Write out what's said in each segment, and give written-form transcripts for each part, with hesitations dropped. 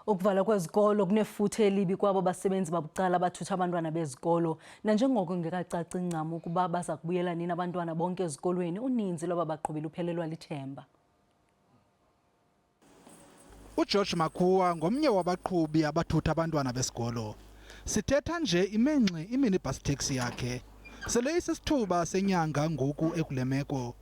Ukuvalwa kwezikolo kunefuthe elibi kwabo basebenzi babucala abathutha abantwana bezikolo. Nanjengoko kungekacaci ncam ukuba baza kubuyela nini abantwana bonke ezikolweni, uninzi lwaba baqhubi luphelelwa lithemba. UGeorge Makhuwa ngomnye wabaqhubi abathutha abantwana besikolo. Sithetha nje ime ngxi iminibus taxi yakhe. Sele isisithuba senyanga ngoku ekule meko.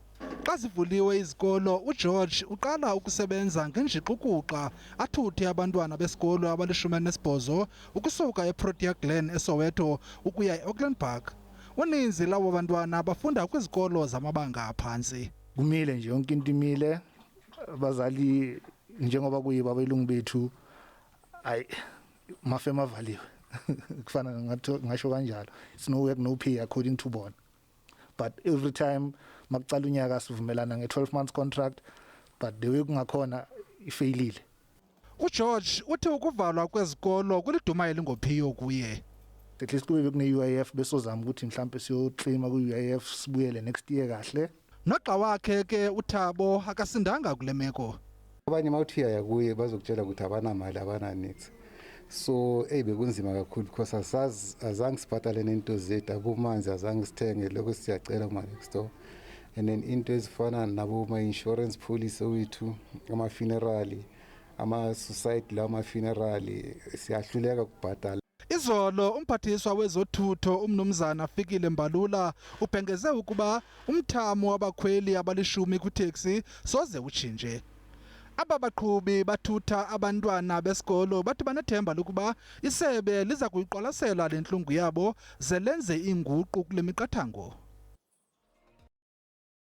Xa zivuliwe izikolo, uGeorge uqala ukusebenza ngenjixukuxa athuthe abantwana besikolo abali-18 ukusuka eProtea Glen eSoweto ukuya eAuckland Park. Uninzi lwabo bantwana bafunda kwizikolo zamabanga aphantsi. Kumile nje, yonke into imile. Abazali, njengoba kuyibo abelungu bethu, ayi, mafema avaliwe, kufana ngathi ngasho kanjalo. It's no work, no pay according to bona, but every time makucala unyaka sivumelana nge-12 months contract, but the way kungakhona ifeyilile. UGeorge uthi ukuvalwa kwezikolo kuliduma elingophiyo kuye. At least kube bekune-UIF, besozama ukuthi mhlampe siyoclaima ku-UIF, sibuyele next year kahle. Nogxa wakhe ke uThabo akasindanga kule meko. Abanye mawuthi uyaya kuye bazokutshela ukuthi abanamali, abananix. So eyi, bekunzima kakhulu because asazi, azange sibhatale nento zethu, abomanzi azange sithenge, lokho siyacela kuma-next door, and then into ezifana nabo ma-insurance policy wethu, ama-funeral, ama-society lawo ama-funeral, siyahluleka ukubhadala. Izolo umphathiswa wezothutho umnumzana Fikile Mbalula ubhengeze ukuba umthamo wabakhweli abalishumi kwiteksi soze utshintshe. Aba baqhubi bathutha abantwana besikolo bathi banethemba lokuba isebe liza kuyiqwalasela le ntlungu yabo ze lenze iinguqu kule miqathango.